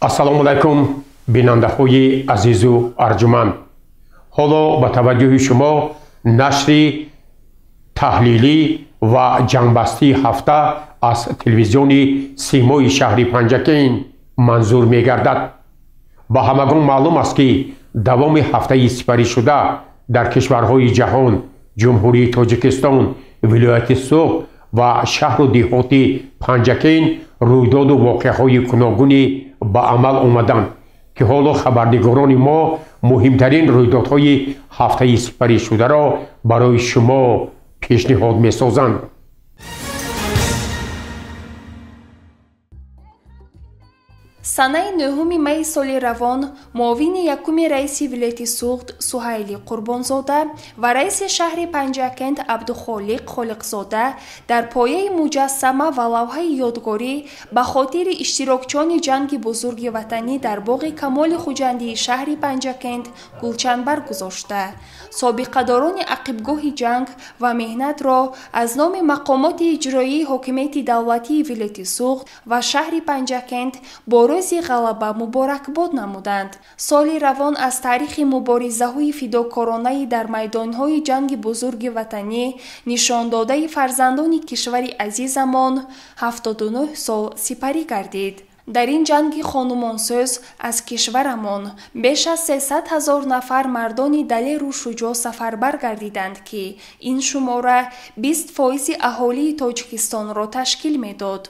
Ассалому алайкум, бинандаҳои азизу арҷуманд. Ҳоло ба таваҷҷӯҳи шумо нашри таҳлилӣ ва ҷанбастии ҳафта аз телевизиони Симои шаҳри Панҷакент манзур мегардад. Ба ҳамагон маълум аст, ки давоми ҳафтаи сипаришуда дар кишварҳои ҷаҳон, Ҷумҳурии Тоҷикистон, вилояти Суғд ва шаҳру деҳоти Панҷакент рӯйдоду воқеаҳои гуногуне ба амал омаданд, ки ҳоло хабарнигорони мо муҳимтарин рӯйдодҳои ҳафтаи сипаришударо барои шумо пешниҳод месозанд. Санаи 9 майи соли равон муовини якуми раиси вилояти Суғд Суҳайли Қурбонзода ва раиси шаҳри Панҷакент Абдухолиқ Холиқзода дар пояи муҷассама ва лавҳаи ёдгорӣ ба хотири иштирокчиёни ҷанги бузурги ватанӣ дар боғи Камоли Хуҷандии шаҳри Панҷакент гулчанбар гузошта, собиқадорони ақибгоҳи ҷанг ва меҳнатро аз номи мақомоти иҷроии ҳокимияти давлатии вилояти Суғд ва шаҳри Панҷакент бо рӯзи ғалаба муборакбод намуданд. Соли равон аз таърихи муборизаҳои фидокоронаи дар майдонҳои ҷанги бузурги ватанӣ нишондодаи фарзандони кишвари азизамон 79 сол сипарӣ гардид. Дар ин ҷанги хонумонсӯз аз кишварамон беш аз 300 ҳазор нафар мардони далеру шуҷоъ сафарбар гардиданд, ки ин шумора 20% аҳолии Тоҷикистонро ташкил медод.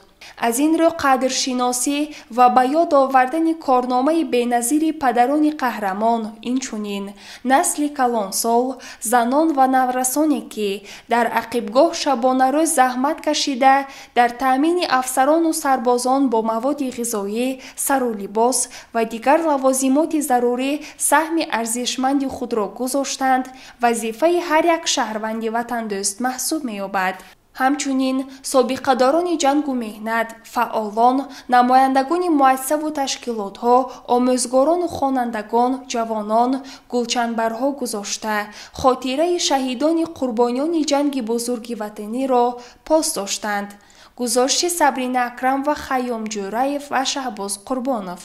Аз ин рӯ қадршиносӣ ва ба ёд овардани корномаи беназири падарони қаҳрамон, инчунин насли калонсол, занон ва наврасоне, ки дар ақибгоҳ шабонарӯз заҳмат кашида, дар таъмини афсарону сарбозон бо маводи ғизоӣ, сару либос ва дигар лавозимоти зарурӣ саҳми арзишманди худро гузоштанд, вазифаи ҳар як шаҳрванди ватандӯст маҳсуб меёбад. Ҳамчунин собиқадорони ҷангу меҳнат, фаъолон, намояндагони муассисаву ташкилотҳо, омӯзгорону хонандагон, ҷавонон гулчанбарҳо гузошта, хотираи шаҳидони қурбониёни ҷанги бузурги ватаниро пос доштанд. Гузориши Сабрина Акрам ва Хайём Ҷӯраев ва Шаҳбоз Қурбонов.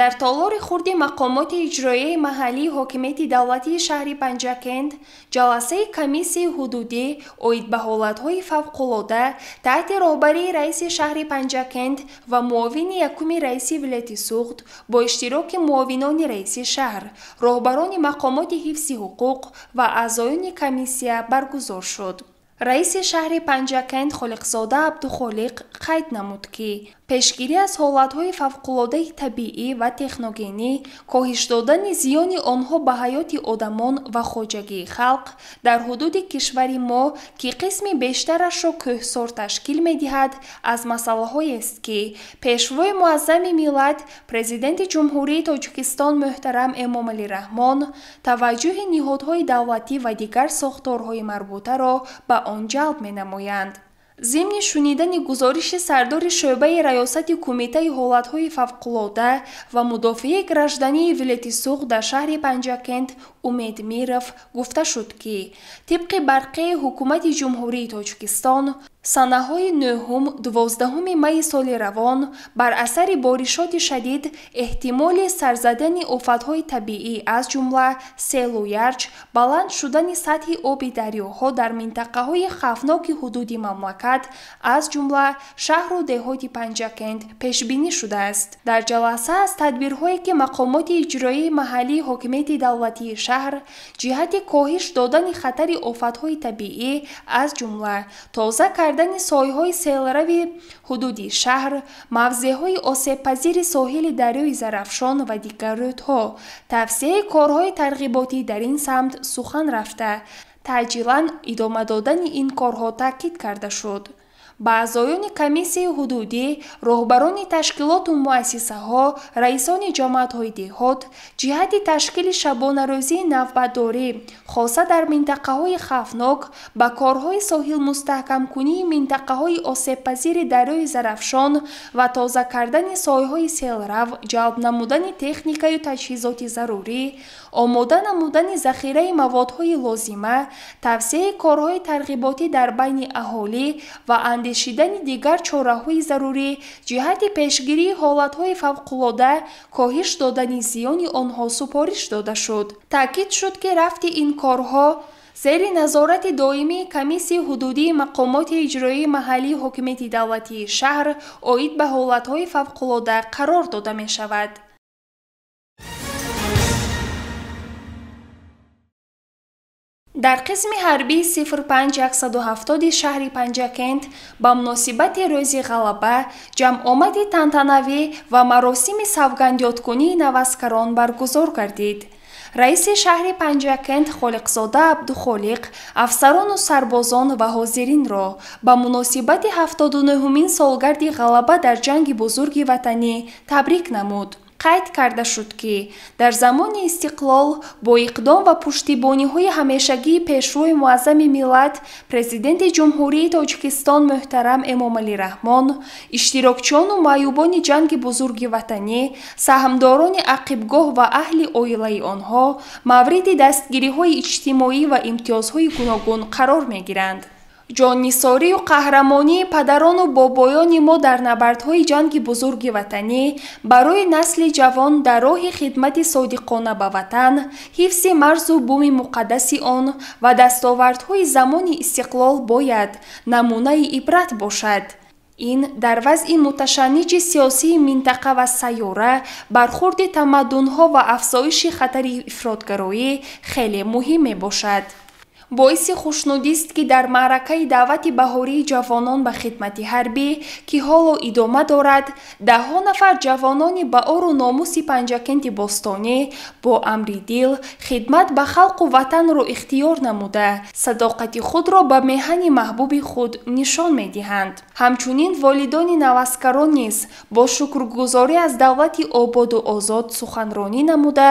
Дар толори хурди мақомоти иҷроияи маҳаллии ҳокимияти давлатии шаҳри Панҷакент ҷаласаи комиссияи ҳудудӣ оид ба ҳолатҳои фавқулода таҳти роҳбарии раиси шаҳри Панҷакент ва муовини якуми раиси вилояти Суғд бо иштироки муовинони раиси шаҳр, роҳбарони мақомоти ҳифзи ҳуқуқ ва аъзоёни комиссия баргузор шуд. Раиси шаҳри Панҷакент Холиқзода Абдухолиқ қайд намуд, ки пешгирӣ аз ҳолатҳои фавқулодаи табиӣ ва техногенӣ, коҳиш додани зиёни онҳо ба ҳаёти одамон ва хоҷагии халқ дар ҳудуди кишвари мо, ки қисми бештарашро кӯҳсор ташкил медиҳад, аз масъалаҳоест, ки Пешвои муаззами миллат, Президенти Ҷумҳурии Тоҷикистон муҳтарам Эмомалӣ Раҳмон таваҷҷӯҳи ниҳодҳои давлатӣ ва дигар сохторҳои марбутаро ба он ҷалб менамоянд. Зимни шунидани гузориши сардори шӯъбаи раёсати Кумитаи ҳолатҳои фавқулода ва мудофиаи граждании вилояти Суғд дар шаҳри Панҷакент Умед Миров гуфта шуд, ки тибқи барқияи Ҳукумати Ҷумҳурии Тоҷикистон санаҳои 9-12 майи соли равон бар асари боришоти шадид эҳтимоли сарзадани офатҳои табиӣ, аз ҷумла селу ярч, баланд шудани сатҳи оби дарёҳо дар минтақаҳои хавфноки ҳудуди мамлакат, аз ҷумла шаҳру деҳоти Панҷакент пешбинӣ шудааст. Дар ҷаласа аз тадбирҳое, ки мақомоти иҷроии маҳаллии ҳокимияти давлатии шаҳр ҷиҳати коҳиш додани хатари офатҳои табиӣ, аз ҷумла тоза кардани сойҳои селрави ҳудуди шаҳр, мавзеъҳои осебпазири соҳили дарёи Зарафшон ва дигар рӯдҳо, тавсияи корҳои тарғиботӣ дар ин самт сухан рафта, таъҷилан идома додани ин корҳо таъкид карда шуд. Ба аъзоёни комиссияи ҳудудӣ, роҳбарони ташкилоту муассисаҳо, раисони ҷамоатҳои деҳот ҷиҳати ташкили шабонарӯзии навбатдорӣ, хоса дар минтақаҳои хавфнок, ба корҳои соҳилмустаҳкамкунии минтақаҳои осебпазири дарёи Зарафшон ва тоза кардани сойҳои селрав, ҷалб намудани техникаю таҷҳизоти зарурӣ, омода намудани захираи маводҳои лозима, тавсияи корҳои тарғиботӣ дар байни аҳолӣ ва андешидани дигар чораҳои зарурӣ ҷиҳати пешгирии ҳолатҳои фавқулода, коҳиш додани зиёни онҳо супориш дода шуд. Таъкид шуд, ки рафти ин корҳо зери назорати доимии комиссияи ҳудудии мақомоти иҷроии маҳаллии ҳокимияти давлатии шаҳр оид ба ҳолатҳои фавқулода қарор дода мешавад. Дар қисми ҳарбии 05170 шаҳри Панҷакент ба муносибати рӯзи ғалаба ҷамъомади тантанавӣ ва маросими савгандёдкунии наваскарон баргузор гардид. Раиси шаҳри Панҷакент Холиқзода Абдухолиқ афсарону сарбозон ва ҳозиринро ба муносибати 79-умин солгарди ғалаба дар ҷанги бузурги ватанӣ табрик намуд. Қайд карда шуд, ки дар замони истиқлол бо иқдом ва пуштибониҳои ҳамешагии пешвои муаззами миллат, президенти Ҷумҳурии Тоҷикистон муҳтарам Эмомалӣ Раҳмон, иштирокчиёну маъюбони ҷанги бузурги ватанӣ, саҳмдорони ақибгоҳ ва аҳли оилаи онҳо мавриди дастгириҳои иҷтимоӣ ва имтиёзҳои гуногун қарор мегиранд. Ҷоннисорию қаҳрамонии падарону бобоёни мо дар набардҳои ҷанги бузурги ватанӣ барои насли ҷавон дар роҳи хидмати содиқона ба ватан, ҳифзи марзу буми муқаддаси он ва дастовардҳои замони истиқлол бояд намунаи ибрат бошад. Ин дар вазъи муташанниҷи сиёсии минтақа ва сайёра, бархурди тамаддунҳо ва афзоиши хатари ифротгароӣ хеле муҳим мебошад. Боиси хушнудист, ки дар маъракаи даъвати баҳории ҷавонон ба хидмати ҳарбӣ, ки ҳоло идома дорад, даҳҳо нафар ҷавонони ба ору номуси Панҷакенти бостонӣ бо амри дил хидмат ба халқу ватанро ихтиёр намуда, садоқати худро ба меҳани маҳбуби худ нишон медиҳанд. Ҳамчунин волидони наваскарон низ бо шукргузорӣ аз давлати ободу озод суханронӣ намуда,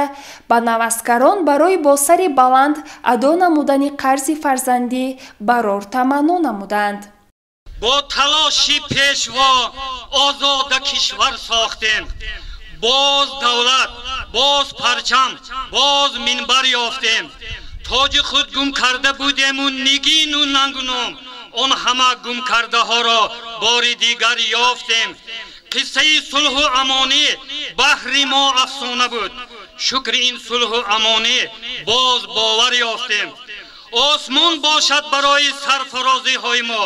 ба наваскарон барои бо сари баланд адо намудани қарзи фарзандӣ барор таманно намуданд. Бо талоши пешво озода кишвар сохтем, боз давлат, боз парчам, боз минбар ёфтем. Тоҷи худ гум карда будему нигину нангу ном, он ҳама гум кардаҳоро бори дигар ёфтем. Қиссаи сулҳу амонӣ баҳри мо афсона буд, шукри ин сулҳу амонӣ боз бовар ёфтем. Осмон бошад барои сарфарозиҳои мо,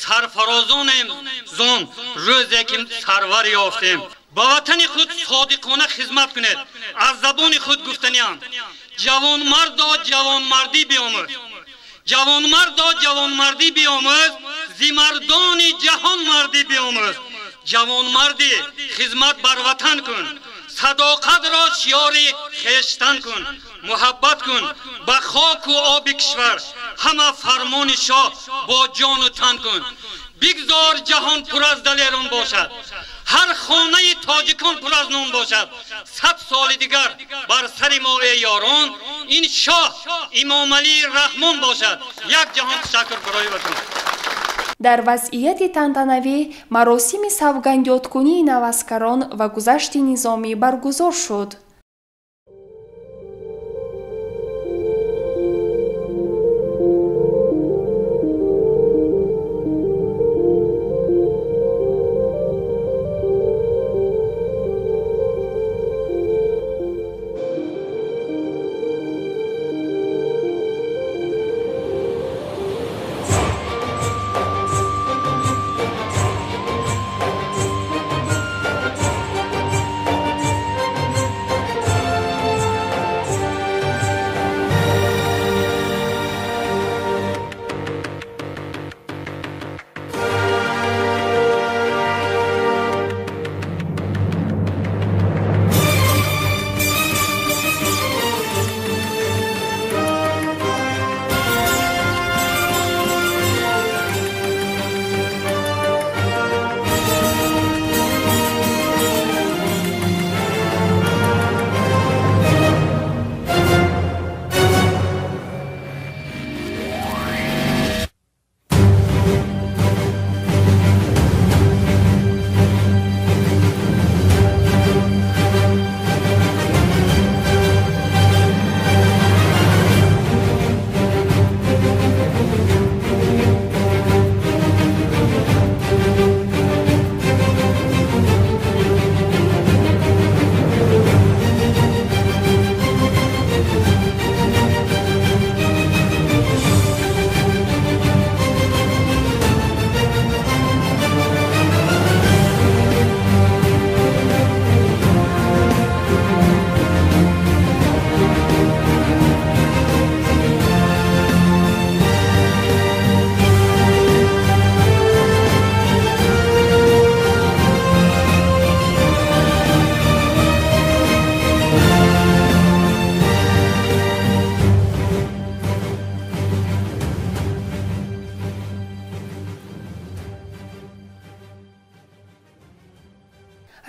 сарфарозонем зон рӯзе ки сарвар ёфтем. Ба ватани худ содиқона хизмат кунед, аз забони худ гуфтаниам: ҷавонмардо ҷавонмардӣ биомӯз, ҷавонмардо ҷавонмардӣ биомӯз, зи мардони ҷаҳон мардӣ биомӯз. Ҷавонмардӣ хизмат бар ватан кун, садоқатро шиёри хештан кун, муҳаббат кун ба хоку оби кишвар, ҳама фармони шоҳ бо ҷону тан кун. Бигзор ҷаҳон пур аз далерон бошад, ҳар хонаи тоҷикон пур аз нон бошад. 100 соли дигар бар сари мо эй ёрон, ин шоҳ Имомалӣ Раҳмон бошад. Як ҷаҳон ташаккур барои ватан. Дар вазъияти тантанавӣ маросими савгандёдкунии наваскарон ва гузашти низомӣ баргузор шуд.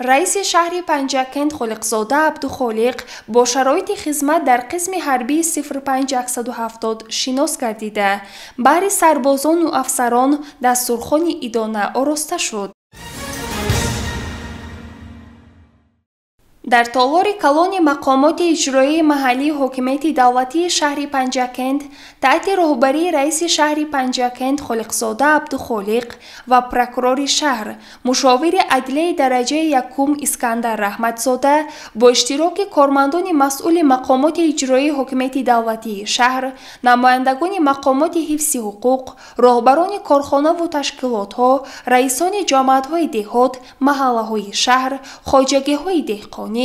Раиси шаҳри Панҷакент Холиқзода Абдухолиқ бо шароити хизмат дар қисми ҳарбии 05170 шинос гардида, баҳри сарбозону афсарон дастурхони идона ороста шуд. Дар толори калони мақомоти иҷроияи маҳаллии ҳокимияти давлатии шаҳри Панҷакент таҳти роҳбарии раиси шаҳри Панҷакент Холиқзода Абдухолиқ ва прокурори шаҳр, мушовири адлияи дараҷаи якум Искандар Раҳматзода бо иштироки кормандони масъули мақомоти иҷроияи ҳокимияти давлатии шаҳр, намояндагони мақомоти ҳифзи ҳуқуқ, роҳбарони корхонаву ташкилотҳо, раисони ҷамоатҳои деҳот, маҳаллаҳои шаҳр, хоҷагиҳои деҳқонӣ,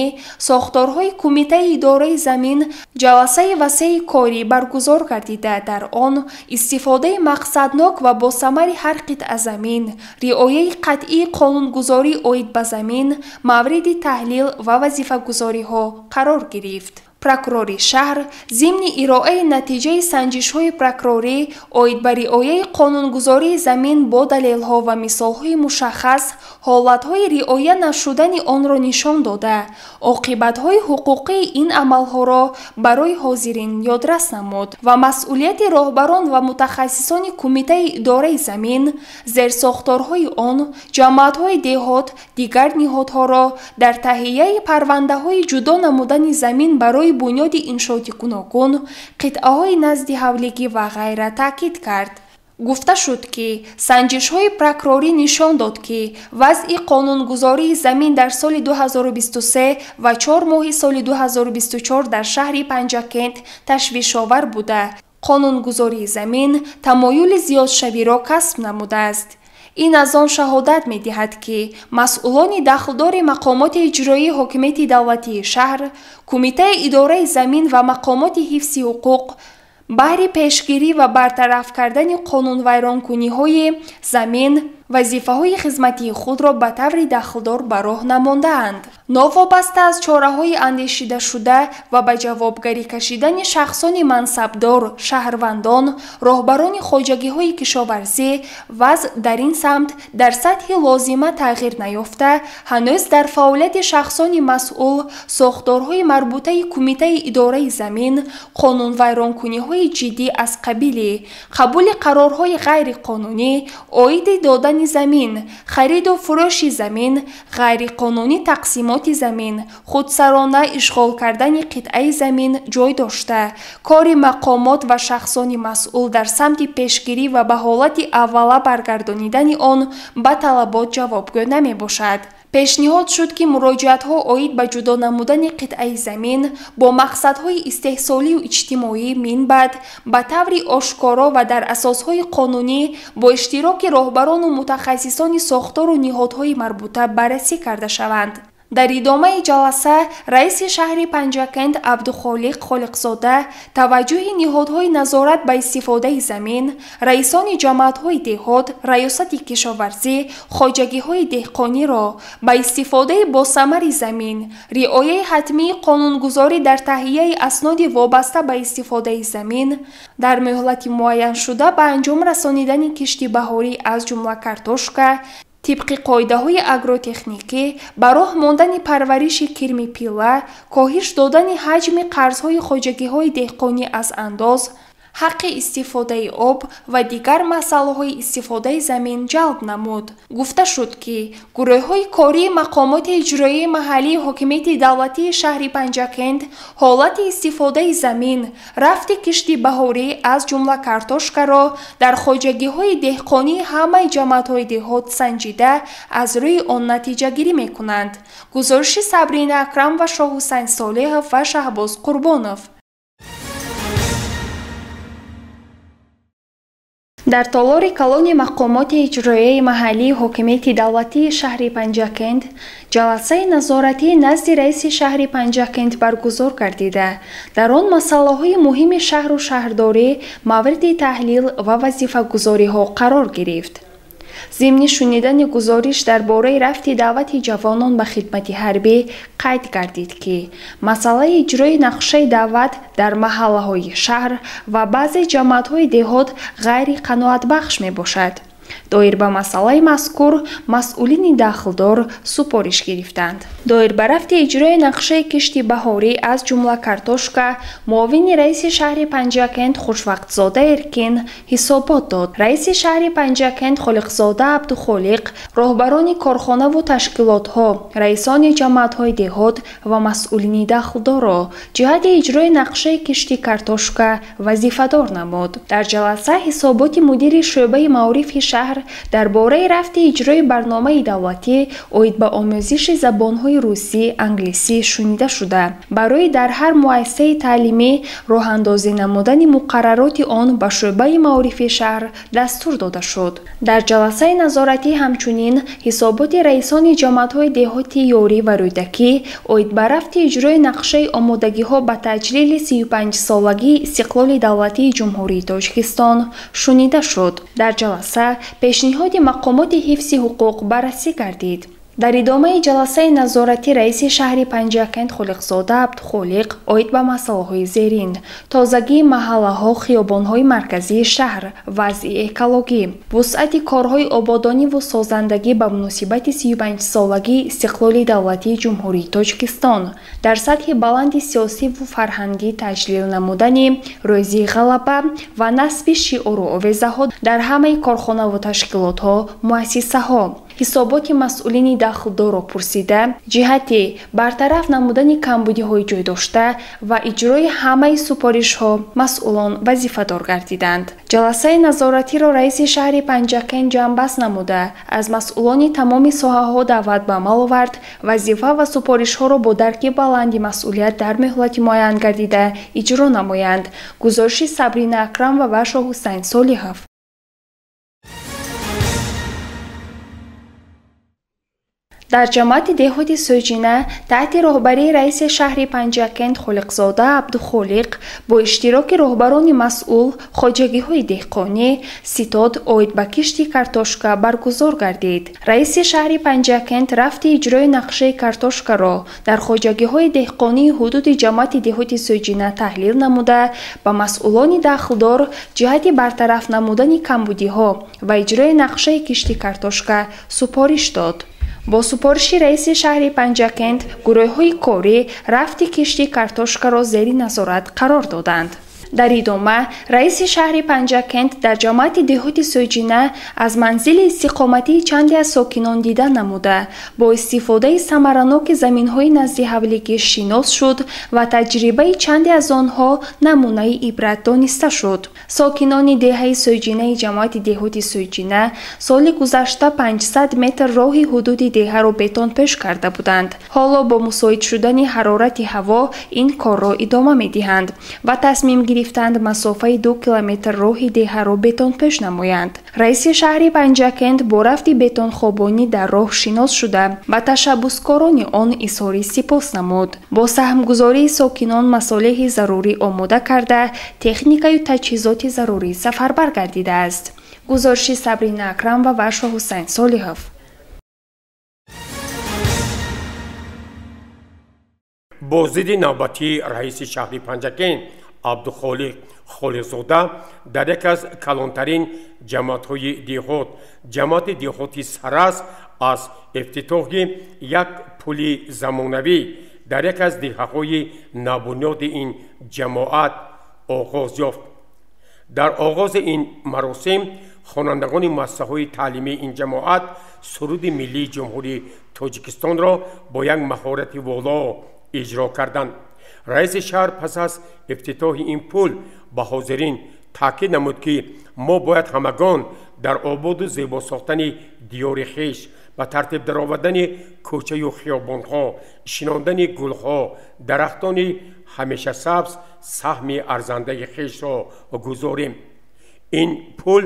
сохторҳои кумитаи идораи замин ҷаласаи васеи корӣ баргузор гардида, дар он истифодаи мақсаднок ва босамари ҳар қитъа замин, риояи қатъии қонунгузорӣ оид ба замин мавриди таҳлил ва вазифагузориҳо қарор гирифт. Прокурори шаҳр зимни ироаи натиҷаи санҷишҳои прокурорӣ оид ба риояи қонунгузории замин бо далелҳо ва мисолҳои мушаххас ҳолатҳои риоя нашудани онро нишон дода, оқибатҳои ҳуқуқии ин амалҳоро барои ҳозирин ёдрас намуд ва масъулияти роҳбарон ва мутахассисони кумитаи идораи замин, зерсохторҳои он, ҷамоатҳои деҳот, дигар ниҳодҳоро дар таҳияи парвандаҳои ҷудо намудани замин барои бунёди иншооти гуногун, қитъаҳои назди ҳавлигӣ ва ғайра таъкид кард. Гуфта шуд, ки санҷишҳои прокурорӣ нишон дод, ки вазъи қонунгузории замин дар соли 2023 ва 4 моҳи соли 2024 дар шаҳри Панҷакент ташвишовар буда, қонунгузории замин тамоюли зиёдшавиро касб намудааст. Ин аз он шаҳодат медиҳад, ки масъулони дахлдори мақомоти иҷроии ҳокимияти давлатии шаҳр, кумитаи идораи замин ва мақомоти ҳифзи ҳуқуқ баҳри пешгирӣ ва бартараф кардани қонунвайронкуниҳои замин вазифаҳои хизматии худро ба таври дахлдор ба роҳ намондаанд. Новобаста аз чораҳои андешидашуда ва ба ҷавобгарӣ кашидани шахсони мансабдор, шаҳрвандон, роҳбарони хоҷагиҳои кишоварзӣ, вазъ дар ин самт дар сатҳи лозима тағйир наёфта, ҳанӯз дар фаъолияти шахсони масъул, сохторҳои марбутаи кумитаи идораи замин қонунвайронкуниҳои ҷиддӣ аз қабили қабули қарорҳои ғайриқонунӣ оиди додани замин, хариду фурӯши замин, ғайриқонунӣ тақсимоти замин, худсарона ишғол кардани қитъаи замин ҷой дошта, кори мақомот ва шахсони масъул дар самти пешгирӣ ва ба ҳолати аввала баргардонидани он ба талабот ҷавобгӯ намебошад. Пешниҳод шуд, ки муроҷиатҳо оид ба ҷудо намудани қитъаи замин бо мақсадҳои истеҳсолию иҷтимоӣ минбаъд ба таври ошкоро ва дар асосҳои қонунӣ бо иштироки роҳбарону мутахассисони сохтору ниҳодҳои марбута баррасӣ карда шаванд. Дар идомаи ҷаласа раиси шаҳри Панҷакент Абдухолиқ Холиқзода таваҷҷӯҳи ниҳодҳои назорат ба истифодаи замин, раисони ҷамоатҳои деҳот, раёсати кишоварзӣ, хоҷагиҳои деҳқониро ба истифодаи босамари замин, риояи ҳатмии қонунгузорӣ дар таҳияи асноди вобаста ба истифодаи замин, дар муҳлати муайяншуда ба анҷом расонидани кишти баҳорӣ аз ҷумла картошка, тибқи қоидаҳои агротехникӣ, ба роҳ мондани парвариши кирми пилла, коҳиш додани ҳаҷми қарзҳои хоҷагиҳои деҳқонӣ аз андоз, ҳаққи истифодаи об ва дигар масъалаҳои истифодаи замин ҷалб намуд. Гуфта шуд, ки гурӯҳҳои кории мақомоти иҷроияи маҳаллии ҳокимияти давлатии шаҳри Панҷакент ҳолати истифодаи замин, рафти кишти баҳорӣ аз ҷумла картошкаро дар хоҷагиҳои деҳқонии ҳамаи ҷамоатҳои деҳот санҷида аз рӯи он натиҷагирӣ мекунанд. Гузориши Сабрина Акрам ва Шоҳҳусайн Солеҳов ва Шаҳбоз Қурбонов. Дар толори калони мақомоти иҷроияи маҳаллии ҳокимияти давлатии шаҳри Панҷакент ҷаласаи назоратӣ назди раиси шаҳри Панҷакент баргузор гардида, дар он масъалаҳои муҳими шаҳру шаҳрдорӣ мавриди таҳлил ва вазифагузориҳо қарор гирифт. Зимни шунидани гузориш дар бораи рафти даъвати ҷавонон ба хидмати ҳарбӣ қайд гардид, ки масъалаи иҷрои нақшаи даъват дар маҳаллаҳои шаҳр ва баъзе ҷамоатҳои деҳот ғайриқаноатбахш мебошад. Доир ба масъалаи мазкур масъулини дахлдор супориш гирифтанд. Доир ба рафти иҷрои нақшаи кишти баҳорӣ, аз ҷумла картошка, муовини раиси шаҳри Панҷакент Хушвақтзода Эркин ҳисобот дод. Раиси шаҳри Панҷакент Холиқзода Абдухолиқ роҳбарони корхонаву ташкилотҳо, раисони ҷамоатҳои деҳот ва масъулини дахлдорро ҷиҳати иҷрои нақшаи кишти картошка вазифадор намуд. Дар ҷаласа ҳисоботи мудири шӯъбаи маорифи шаҳр дар бораи рафти иҷрои барномаи давлатӣ оид ба омӯзиши забонҳои русӣ, англисӣ шунида шуда, барои дар ҳар муассисаи таълимӣ роҳандозӣ намудани муқаррароти он ба шӯъбаи маорифи шаҳр дастур дода шуд. Дар ҷаласаи назоратӣ ҳамчунин ҳисоботи раисони ҷамоатҳои деҳоти Ёрӣ ва Рӯдакӣ оид ба рафти иҷрои нақшаи омодагиҳо ба таҷлили 35-солагии истиқлоли давлатии Ҷумҳурии Тоҷикистон шунида шуд. Дар ҷаласа пешниҳоди мақомоти ҳифзи ҳуқуқ баррасӣ гардид. Дар идомаи ҷаласаи назоратӣ раиси шаҳри Панҷакент Холиқзода Абдухолиқ оид ба масъалаҳои зерин: тозагии маҳаллаҳо, хиёбонҳои марказии шаҳр, вазъи экологӣ, вусъати корҳои ободониву созандагӣ ба муносибати 35-солагии истиқлоли давлатии Ҷумҳурии Тоҷикистон, дар сатҳи баланди сиёсиву фарҳангӣ таҷлил намудани Рӯзи Ғалаба ва насби шиору овезаҳо дар ҳамаи корхонаву ташкилотҳо, муассисаҳо, ҳисоботи масъулини дахлдорро пурсида, ҷиҳати бартараф намудани камбудиҳои ҷойдошта ва иҷрои ҳамаи супоришҳо масъулон вазифадор гардиданд. Ҷаласаи назоратиро раиси шаҳри Панҷакент ҷамъбаст намуда, аз масъулони тамоми соҳаҳо даъват ба амал овард вазифа ва супоришҳоро бо дарки баланди масъулият дар муҳлати муайян гардида иҷро намоянд. Гузориши Сабрина Акрам ва Шоҳ Ҳусайн Солиҳов. Дар ҷамоати деҳоти Сӯйҷина таҳти роҳбарии раиси шаҳри Панҷакент Холиқзода Абдухолиқ бо иштироки роҳбарони масъул хоҷагиҳои деҳқонӣ ситод оид ба кишти картошка баргузор гардид. Раиси шаҳри Панҷакент рафти иҷрои нақшаи картошкаро дар хоҷагиҳои деҳқонии ҳудуди ҷамоати деҳоти Сӯйҷина таҳлил намуда, ба масъулони дахлдор ҷиҳати бартараф намудани камбудиҳо ва иҷрои нақшаи кишти картошка супориш дод. Бо супориши раиси шаҳри Панҷакент гурӯҳҳои корӣ рафти кишти картошкаро зери назорат қарор доданд. Дар идома раиси шаҳри Панҷакент дар ҷамоати деҳоти Сӯйҷина аз манзили истиқоматии чанде аз сокинон дида намуда, бо истифодаи самараноки заминҳои назди ҳавлигӣ шинос шуд ва таҷрибаи чанде аз онҳо намунаи ибрат дониста шуд. Сокинони деҳаи Сӯйҷинаи ҷамоати деҳоти Сӯйҷина соли гузашта 500 метр роҳи ҳудуди деҳаро бетонпӯш карда буданд. Ҳоло бо мусоид шудани ҳарорати ҳаво ин корро идома медиҳанд ва тасмим гирифтанд масофаи 2 километр роҳи деҳаро бетонпӯш намоянд. Раиси шаҳри Панҷакент бо рафти бетонхобонӣ дар роҳ шинос шуда, ба ташаббускорони он изҳори сипос намуд. Бо саҳмгузории сокинон масолеҳи зарурӣ омода карда, техникаю таҷҳизоти зарурӣ сафарбар гардидааст. Гузориши Сабрина Акрамова ва Шоҳ Ҳусайн Солиҳов. Боздиди навбатии раиси шаҳри Панҷакент Абдухолиқ Холиқзода дар яке аз калонтарин ҷамоатҳои деҳот, ҷамоати деҳоти Сарас, аз ифтитоҳи як пули замонавӣ дар яке аз деҳаҳои набунёди ин ҷамоат оғоз ёфт. Дар оғози ин маросим хонандагони муассисаҳои таълимии ин ҷамоат суруди миллии Ҷумҳурии Тоҷикистонро бо як маҳорати воло иҷро карданд. Раиси шаҳр пас аз ифтитоҳи ин пул ба ҳозирин таъкид намуд, ки мо бояд ҳамагон дар ободу зебо сохтани диёри хеш, ба тартиб даровардани кӯчаю хиёбонҳо, шинондани гулҳо, дарахтони ҳамешасабз саҳми арзандаи хешро гузорем. Ин пул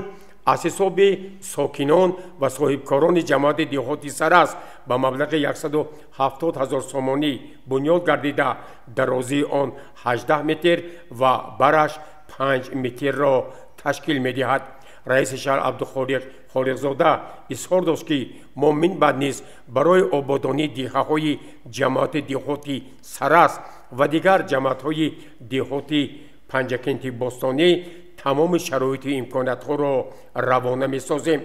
аз ҳисоби сокинон ва соҳибкорони ҷамоати деҳоти Сарас ба маблағи 170 ҳазор сомонӣ бунёд гардида, дарозии он 18 метр ва бараш 5 метрро ташкил медиҳад. Раиси шаҳр Абдухолиқ Холиқзода изҳор дошт, ки мо минбаъд низ барои ободонии деҳаҳои ҷамоати деҳоти Сарас ва дигар ҷамоатҳои деҳоти Панҷакенти бостонӣ тамоми шароиту имкониятҳоро равона месозем.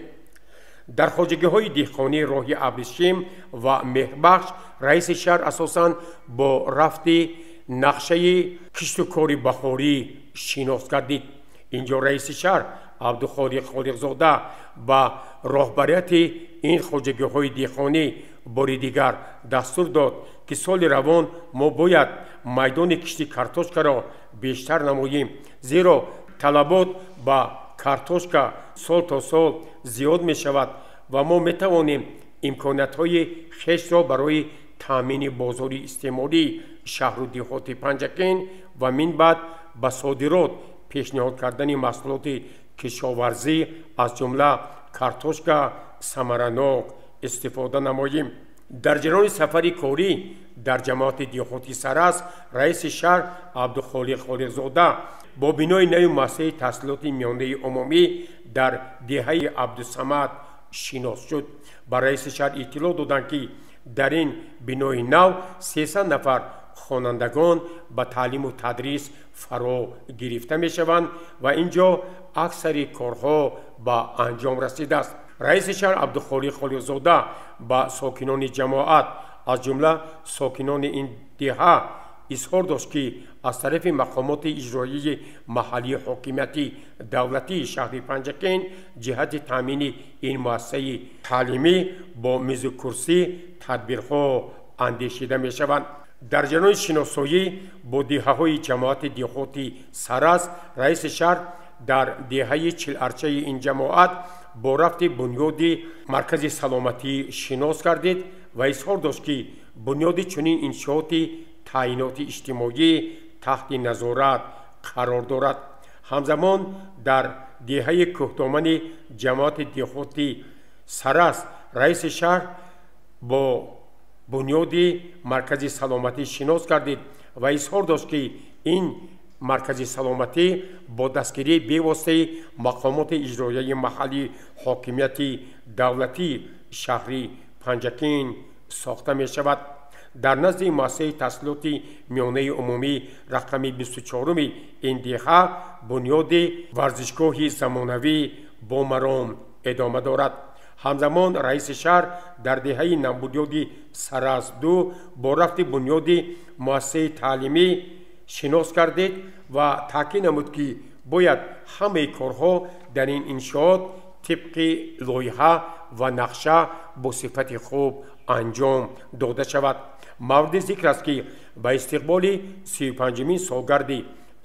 Дар хоҷагиҳои деҳқонӣ роҳи Абришим ва Меҳрбахш раиси шаҳр асосан бо рафти нақшаи кишту кори баҳорӣ шинос гардид. Инҷо раиси шаҳр Абдухолиқ Холиқзода ба роҳбарияти ин хоҷагиҳои деҳқонӣ бори дигар дастур дод, ки соли равон мо бояд майдони кишти картошкаро бештар намоем, зеро талабот ба картошка сол то сол зиёд мешавад ва мо метавонем имкониятҳои хешро барои таъмини бозори истеъмолии шаҳру деҳоти Панҷакент ва минбаъд ба содирот пешниҳод кардани маҳсулоти кишоварзӣ аз ҷумла картошка самаранок истифода намоем. Дар ҷараёни сафари корӣ дар ҷамоати деҳоти Сараз раиси шаҳр Абдухолиқ Холиқзода бо бинои нави муассисаи таҳсилоти миёнаи умумӣ дар деҳаи Абдусамад шинос шуд. Ба раиси шаҳр иттилоъ доданд, ки дар ин бинои нав 300 нафар хонандагон ба таълиму тадрис фаро гирифта мешаванд ва ин ҷо аксари корҳо ба анҷом расидааст. Раиси шаҳр Абдухолиқ Холиқзода ба сокинони ҷамоат аз ҷумла сокинони ин деҳа изҳор дошт, ки аз тарафи мақомоти иҷроияи маҳаллии ҳокимияти давлатии шаҳри Панҷакент ҷиҳати таъмини ин муассисаи таълимӣ бо мизу курсӣ тадбирҳо андешида мешаванд. Дар ҷараёни шиносоӣ бо деҳаҳои ҷамоати деҳоти Сараз раиси шаҳр дар деҳаи Чиларчаи ин ҷамоат бо рафти бунёди маркази саломатӣ шинос гардид ва изҳор дошт, ки бунёди чунин иншооти таъиноти иҷтимоӣ таҳти назорат қарор дорад. Ҳамзамон дар деҳаи кӯҳдомани ҷамоати деҳоти Сараз раиси шаҳр бо бунёди маркази саломатӣ шинос гардид ва изҳор дошт, ки ин маркази саломатӣ бо дастгирии бевоситаи мақомоти иҷроияи маҳаллии ҳокимияти давлатии шаҳри Панҷакент сохта мешавад. Дар назди муассисаи таҳсилоти миёнаи умумӣ рақами 24-уми ин деҳа бунёди варзишгоҳи замонавӣ бо маром идома дорад. Ҳамзамон раиси шаҳр дар деҳаи навбунёди Сараз 2 бо рафти бунёди муассисаи таълимӣ шинос гардид ва таъкид намуд, ки бояд ҳамаи корҳо дар ин иншоот тибқи лоиҳа ва нақша бо сифати хуб анҷом дода шавад. Мавриди зикр аст, ки ба истиқболи 35-умин солгарди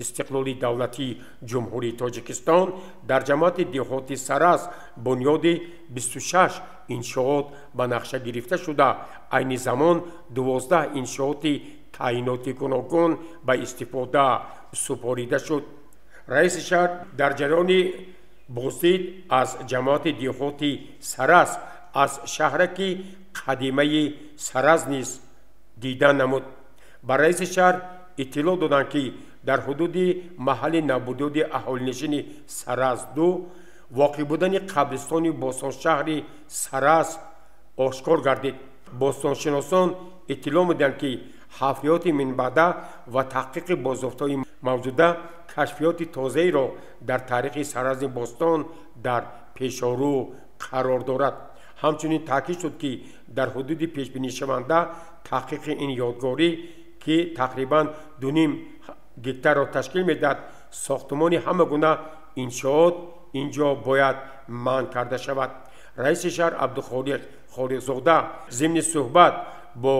истиқлоли давлатии Ҷумҳурии Тоҷикистон дар ҷамоати деҳоти Сараз бунёди 26 иншоот ба нақша гирифта шуда, айни замон 12 иншооти таъиноти гуногун ба истифода супорида шуд. Раиси шаҳр дар ҷараёни боздид аз ҷамоати деҳоти Сараз аз шаҳраки қадимаи Сараз низ дида намуд. Ба раиси шаҳр иттилоъ доданд, ки дар ҳудуди маҳалли навбунёди аҳолинишини Сараз 2 воқеъ будани қабристони бостоншаҳри Сараз ошкор гардид. Бостоншиносон иттилоъ медиҳанд, ки ҳафриёти минбаъда ва таҳқиқи бозёфтҳои мавҷуда кашфиёти тозаеро дар таърихи Саразми бостон дар пешорӯ қарор дорад. Ҳамчунин таъкид шуд, ки дар ҳудуди пешбинишаванда таҳқиқи ин ёдгорӣ, ки тақрибан 2,5 гектарро ташкил медиҳад, сохтмони ҳама гуна иншоот ин ҷо бояд манъ карда шавад. Раиси шаҳр Абдухолиқ Холиқзода зимни суҳбат бо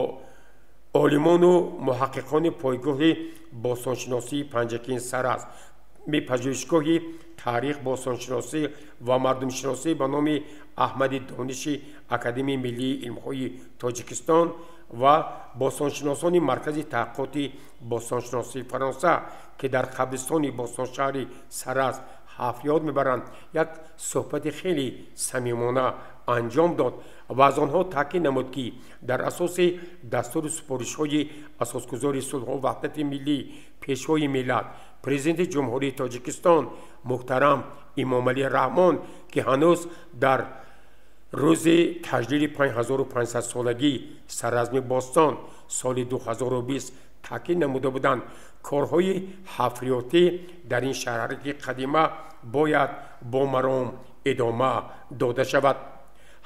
олимону муҳаққиқони пойгоҳи бостоншиносии Панҷакент Сараз, пажӯҳишгоҳи таърих, бостоншиносӣ ва мардумшиносӣ ба номи Аҳмади Дониши Академияи миллии илмҳои Тоҷикистон ва бостоншиносони Маркази таҳқиқоти бостоншиносии Фаронса, ки дар қабристони бостоншаҳри Сараз ҳафриёт мебаранд, як суҳбати хеле самимона анҷом дод ва аз онҳо таъкид намуд, ки дар асоси дастуру супоришҳои асосгузори сулҳу ваҳдати миллӣ, Пешвои миллат, Президенти Ҷумҳурии Тоҷикистон муҳтарам Эмомалӣ Раҳмон, ки ҳанӯз дар рӯзи таҷлили 5500-солагии Саразми бостон соли 2020 таъкид намуда буданд, корҳои ҳафриётӣ дар ин шаҳраки қадима бояд бо маром идома дода шавад.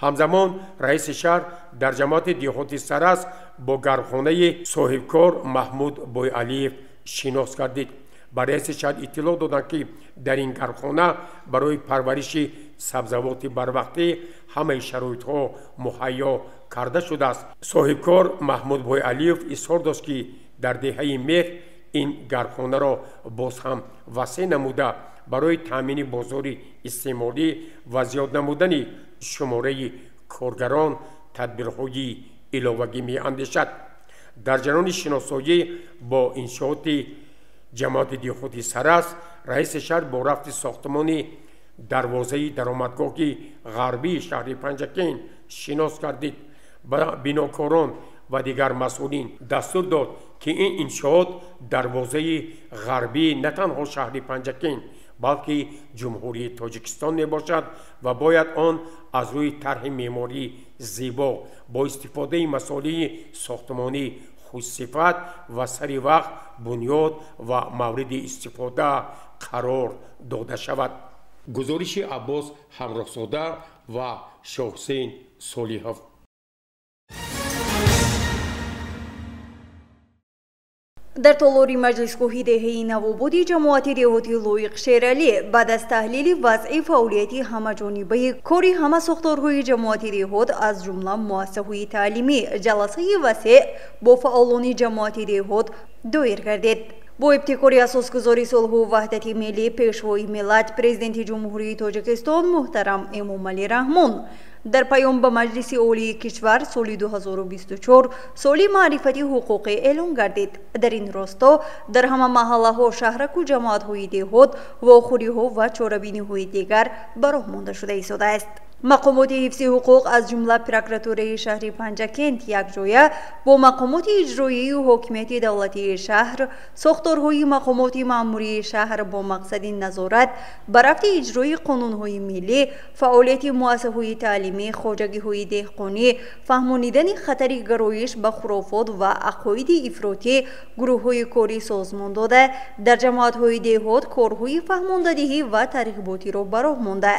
Ҳамзамон раиси шаҳр дар ҷамоати деҳоти Сарас бо гармхонаи соҳибкор Маҳмуд Бойалиев шинос гардид. Ба раиси шаҳр иттилоъ доданд, ки дар ин гармхона барои парвариши сабзавоти барвақтӣ ҳамаи шароитҳо муҳайё карда шудааст. Соҳибкор Маҳмуд Бойалиев изҳор дошт, ки дар деҳаи Меҳр ин гармхонаро боз ҳам васеъ намуда барои таъмини бозори истеъмолӣ ва зиёд намудани шумораи коргарон тадбирҳои иловагӣ меандешад. Дар ҷараёни шиносоӣ бо иншооти ҷамоати деҳоти Сарас раиси шаҳр бо рафти сохтмони дарвозаи даромадгоҳи ғарбии шаҳри Панҷакент шинос гардид. Ба бинокорон ва дигар масъулин дастур дод, ки ин иншоот дарвозаи ғарбии на танҳо шаҳри Панҷакент, балки Ҷумҳурии Тоҷикистон мебошад ва бояд он аз рӯи тарҳи меъмории зебо бо истифодаи масолеҳи сохтмонӣ хушсифат ва сари вақт бунёд ва мавриди истифода қарор дода шавад. Гузориши Аббос Ҳамроҳзода ва Шоҳусейн Солиҳов. Дар толори маҷлисгоҳи деҳаи Навободи ҷамоати деҳоти Лоиқ Шералӣ баъд аз таҳлили вазъи фаъолияти ҳамаҷонибаи кори ҳама сохторҳои ҷамоати деҳот, аз ҷумла муассисаҳои таълимӣ, ҷаласаи васеъ бо фаъолони ҷамоати деҳот доир гардид. Бо ибтикори асосгузори сулҳу ваҳдати миллӣ, Пешвои миллат, Президенти Ҷумҳурии Тоҷикистон муҳтарам Эмомалӣ Раҳмон дар паём ба Маҷлиси Олии кишвар соли 2024 соли маърифати ҳуқуқӣ эълон гардид. Дар ин росто дар ҳама маҳаллаҳо, шаҳраку ҷамоатҳои деҳот, вохӯриҳо ва чорабиниҳои дигар ба роҳ монда шуда истодааст. Мақомоти ҳифзи ҳуқуқ, аз ҷумла прокуратураи шаҳри Панҷакент, якҷоя бо мақомоти иҷроияю ҳокимияти давлатии шаҳр, сохторҳои мақомоти маъмурии шаҳр бо мақсади назорат ба рафти иҷрои қонунҳои миллӣ, фаъолияти муассисаҳои таълимӣ, хоҷагиҳои деҳқонӣ, фаҳмонидани хатари гароиш ба хурофот ва ақоиди ифротӣ гурӯҳҳои корӣ созмон дода, дар ҷамоатҳои деҳот корҳои фаҳмондадиҳӣ ва тарғиботиро ба роҳ монда.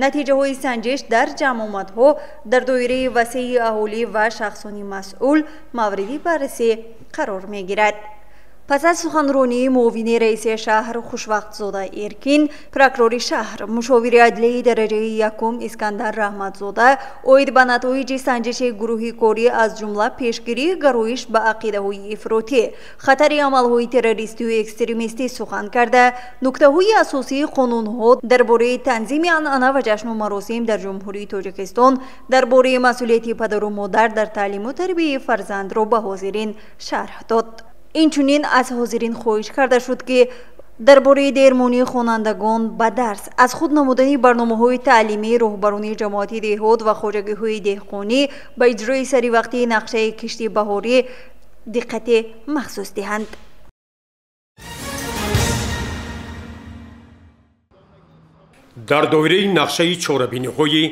Натиҷаҳои санҷиш дар ҷамъомадҳо дар доираи васеи аҳолӣ ва шахсони масъул мавриди баррасӣ қарор мегирад. Пас аз суханронии муовини раиси шаҳр Хушвақтзода Эркин, прокурори шаҳр, мушовири адлияи дараҷаи якум Искандар Раҳматзода оид ба натоиҷи санҷиши гурӯҳи корӣ, аз ҷумла пешгирии гароиш ба ақидаҳои ифротӣ, хатари амалҳои террористию экстремистӣ сухан карда, нуктаҳои асосии қонунҳо дар бораи танзими анъана ва ҷашну маросим дар Ҷумҳурии Тоҷикистон, дар бораи масъулияти падару модар дар таълиму тарбияи фарзандро ба ҳозирин шарҳ дод. Инчунин аз ҳозирин хоҳиш карда шуд, ки дар бораи дермонии хонандагон ба дарс, аз худ намудани барномаҳои таълимӣ, роҳбарони ҷамоати деҳот ва хоҷагиҳои деҳқонӣ ба иҷрои саривақтии нақшаи кишти баҳорӣ диққати махсус диҳанд. Дар доираи нақшаи чорабиниҳои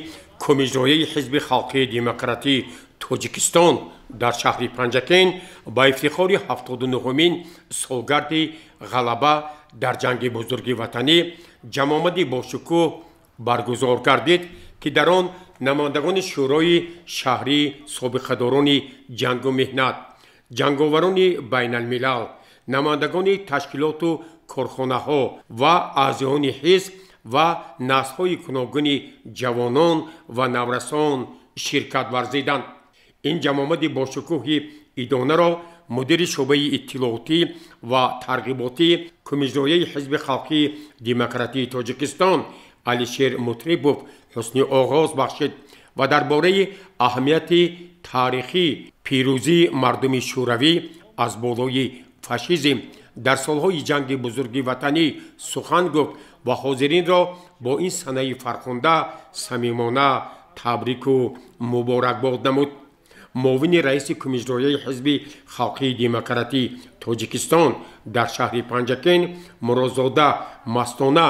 Кумиҷрояи Ҳизби Халқии Демократии Тоҷикистон дар шаҳри Панҷакент ба ифтихори 79-умин солгарди ғалаба дар ҷанги бузурги ватанӣ ҷамъомади бошукӯҳ баргузор гардид, ки дар он намояндагони Шӯрои шаҳрии собиқадорони ҷангу меҳнат, ҷанговарони байналмилал, намояндагони ташкилоту корхонаҳо ва аъзоёни ҳизб ва наслҳои гуногуни ҷавонон ва наврасон ширкат варзиданд. Ин ҷамъомади бошукӯҳи идонаро мудири шӯъбаи иттилоотӣ ва тарғиботӣ Кумиҷрояи Ҳизби Халқии Демократии Тоҷикистон Алишер Мутрибов ҳусни оғоз бахшид ва дар бораи аҳамияти таърихӣ пирӯзии мардуми шӯравӣ аз болои фашизм дар солҳои ҷанги бузурги ватанӣ сухан гуфт ва ҳозиринро бо ин санаи фархунда самимона табрику муборакбод намуд. Муовини раиси Кумиҷрояи Ҳизби Халқии Демократии Тоҷикистон дар шаҳри Панҷакент Муродзода Мастона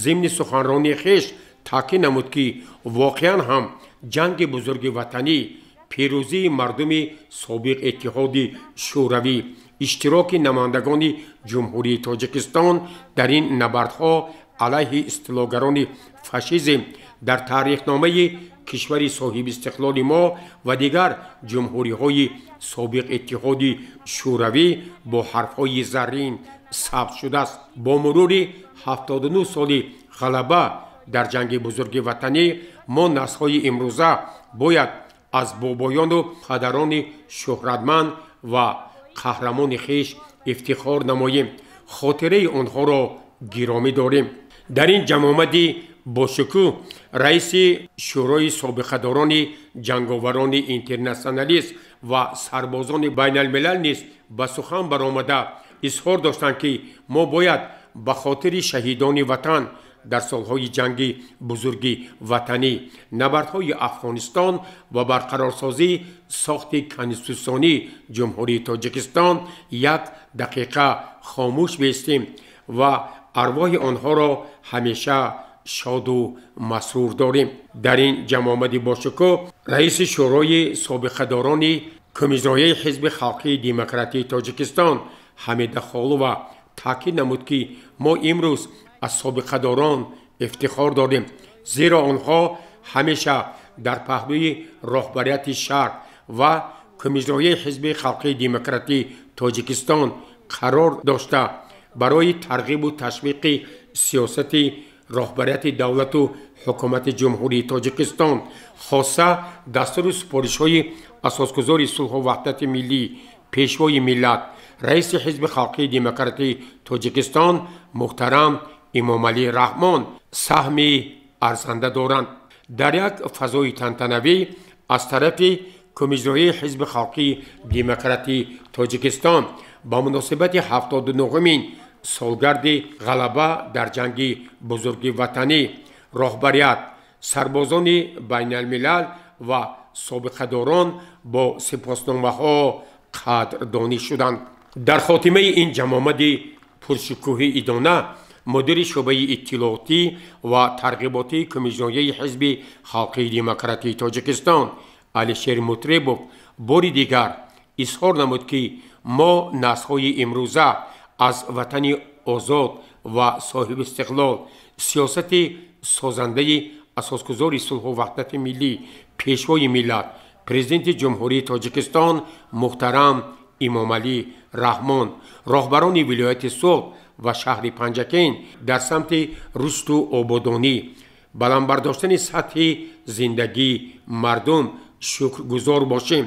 зимни суханронии хеш таъкид намуд, ки воқеан ҳам ҷанги бузурги ватанӣ, пирӯзии мардуми собиқ Иттиҳоди Шӯравӣ, иштироки намояндагони Ҷумҳурии Тоҷикистон дар ин набардҳо Алайҳи истилогарони фашизм дар таърихномаи кишвари соҳибистиқлоли мо ва дигар ҷумҳуриҳои собиқ Иттиҳоди Шӯравӣ бо ҳарфҳои заррин сабт шудааст. Бо мурури 79 соли ғалаба дар ҷанги бузурги ватанӣ мо наслҳои имрӯза бояд аз бобоёну падарони шӯҳратманд ва қаҳрамони хеш ифтихор намоем, хотираи онҳоро гиромӣ дорем. Дар ин ҷамъомади бошукӯҳ раиси Шӯрои собиқадорони ҷанговарони интернатсионалист ва сарбозони байналмилал низ ба сухан баромада изҳор доштанд, ки мо бояд ба хотири шаҳидони ватан дар солҳои ҷанги бузурги ватанӣ, набардҳои Афғонистон ва барқарорсозии сохти конститутсионии Ҷумҳурии Тоҷикистон як дақиқа хомӯш бистем ва арвоҳи онҳоро ҳамеша шоду масрур дорем. Дар ин ҷамъомади бошукӯҳ раиси Шӯрои собиқадорони Кумитаи Ҳизби Халқии Демократии Тоҷикистон Ҳамида Холова таъкид намуд, ки мо имрӯз аз собиқадорон ифтихор дорем, зеро онҳо ҳамеша дар паҳлӯи роҳбарияти шаҳр ва Кумитаи Ҳизби Халқии Демократии Тоҷикистон қарор дошта, барои тарғибу ташвиқи сиёсати роҳбарияти давлату ҳукумати Ҷумҳурии Тоҷикистон, хоса дастуру супоришҳои асосгузори сулҳу ваҳдати миллӣ, пешвои миллат, раиси Ҳизби Халқии Демократии Тоҷикистон муҳтарам Эмомалӣ Раҳмон саҳми арзанда доранд. Дар як фазои тантанавӣ аз тарафи Кумитаи Ҳизби Халқии Демократии Тоҷикистон ба муносибати 79-умин солгарди ғалаба дар ҷанги бузурги ватанӣ роҳбарият, сарбозони байналмилал ва собиқадорон бо сипосномаҳо қадрдонӣ шуданд. Дар хотимаи ин ҷамъомади пуршукӯҳи идона мудири шӯъбаи иттилоотӣ ва тарғиботии Кумитаи Ҳизби Халқии Демократии Тоҷикистон Алишер Мутребов бори дигар изҳор намуд, ки мо наслҳои имрӯза аз ватани озод ва соҳибистиқлол, сиёсати созандаи асосгузори сулҳу ваҳдати миллӣ, пешвои миллат, президенти Ҷумҳурии Тоҷикистон муҳтарам Эмомалӣ Раҳмон, роҳбарони вилояти Суғд ва шаҳри Панҷакент дар самти рушду ободонӣ, баланд бардоштани сатҳи зиндагии мардум шукргузор бошем.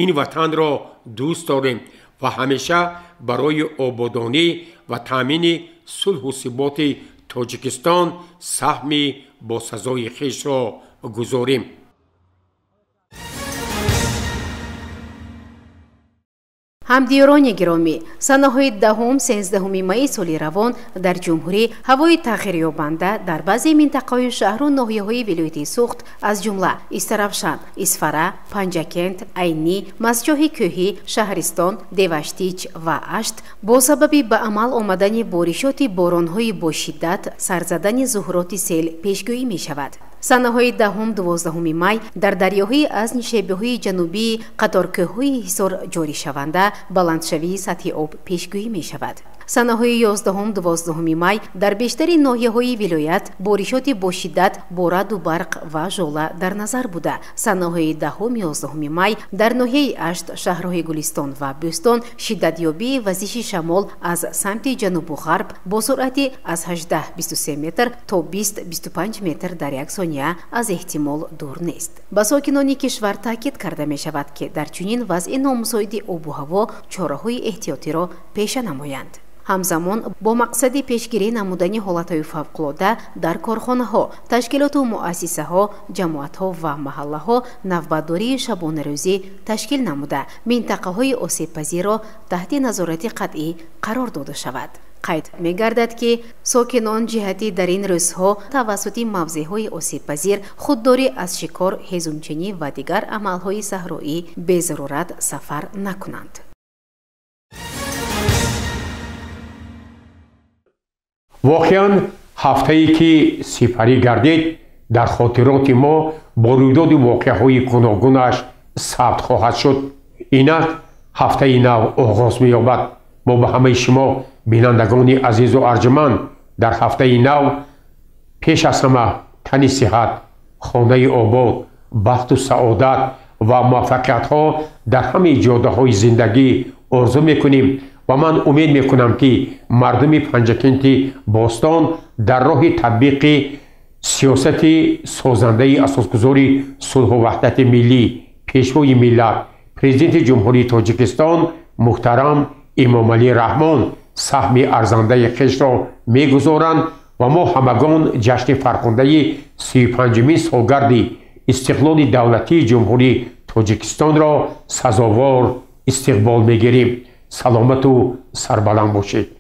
Ин ватанро дӯст дорем ва ҳамеша барои ободонӣ ва таъмини сулҳу суботи Тоҷикистон саҳми босазои хешро гузорем. Ҳамдиёрони гиромӣ, санаҳои 10-13 майи соли равон дар ҷумҳурӣ ҳавои тағйирёбанда дар баъзе минтақаҳои шаҳру ноҳияҳои вилояти Суғд, аз ҷумла Истаравшан, Исфара, Панҷакент, Айнӣ, Мастчоҳи Кӯҳӣ, Шаҳристон, Деваштич ва Ашт бо сабаби ба амал омадани боришоти боронҳои бошиддат сарзадани зуҳуроти сел пешгӯӣ мешавад. Санаҳои 10-12 май дар дарёҳои аз нишебиҳои ҷанубии қаторкӯҳҳои Ҳисор ҷоришаванда баландшавии сатҳи об пешгӯӣ мешавад. Санаҳои 11-12 май дар бештари ноҳияҳои вилоят боришоти бошиддат бо раъду барқ ва жола дар назар буда. Санаҳои 10-11 май дар ноҳияи Ашт, шаҳрҳои Гулистон ва Бӯстон шиддатёбии вазиши шамол аз самти ҷанубу ғарб бо суръати аз 18-23 метр то 20-25 метр дар як сония аз эҳтимол дур нест. Ба сокинони кишвар таъкид карда мешавад, ки дар чунин вазъи номусоиди обу ҳаво чораҳои эҳтиётиро пеша намоянд. Ҳамзамон бо мақсади пешгирӣ намудани ҳолатҳои фавқулода дар корхонаҳо, ташкилоту муассисаҳо, ҷамоатҳо ва маҳаллаҳо навбатдории шабонарӯзӣ ташкил намуда, минтақаҳои осебпазирро таҳти назорати қатъӣ қарор дода шавад. Қайд мегардад, ки сокинон ҷиҳати дар ин рӯзҳо тавассути мавзеъҳои осебпазир худдорӣ аз шикор, ҳезумчинӣ ва дигар амалҳои саҳроӣ безарурат сафар накунанд. Воқеан ҳафтае ки сипарӣ гардид дар хотироти мо бо рӯйдоди воқеаҳои гуногунаш сабт хоҳад шуд. Инак ҳафтаи нав оғоз меёбад. Мо ба ҳамаи шумо бинандагони азизу арҷуманд дар ҳафтаи нав Пеш аз ҳама тани сиҳат, хонаи обод, бахту саодат ва муваффақиятҳо дар ҳамаи ҷодаҳои зиндагӣ орзу мекунем ва ман умед мекунам, ки мардуми Панҷакенти бостон дар роҳи татбиқи сиёсати созандаи асосгузори сулҳу ваҳдати миллӣ, Пешвои миллат, Президенти Ҷумҳурии Тоҷикистон муҳтарам Эмомалӣ Раҳмон саҳми арзандаи хешро мегузоранд ва мо ҳамагон ҷашни фархундаи 35-умин солгарди истиқлоли давлатии Ҷумҳурии Тоҷикистонро сазовор истиқбол мегирем. Саломату сарбаланд бошед.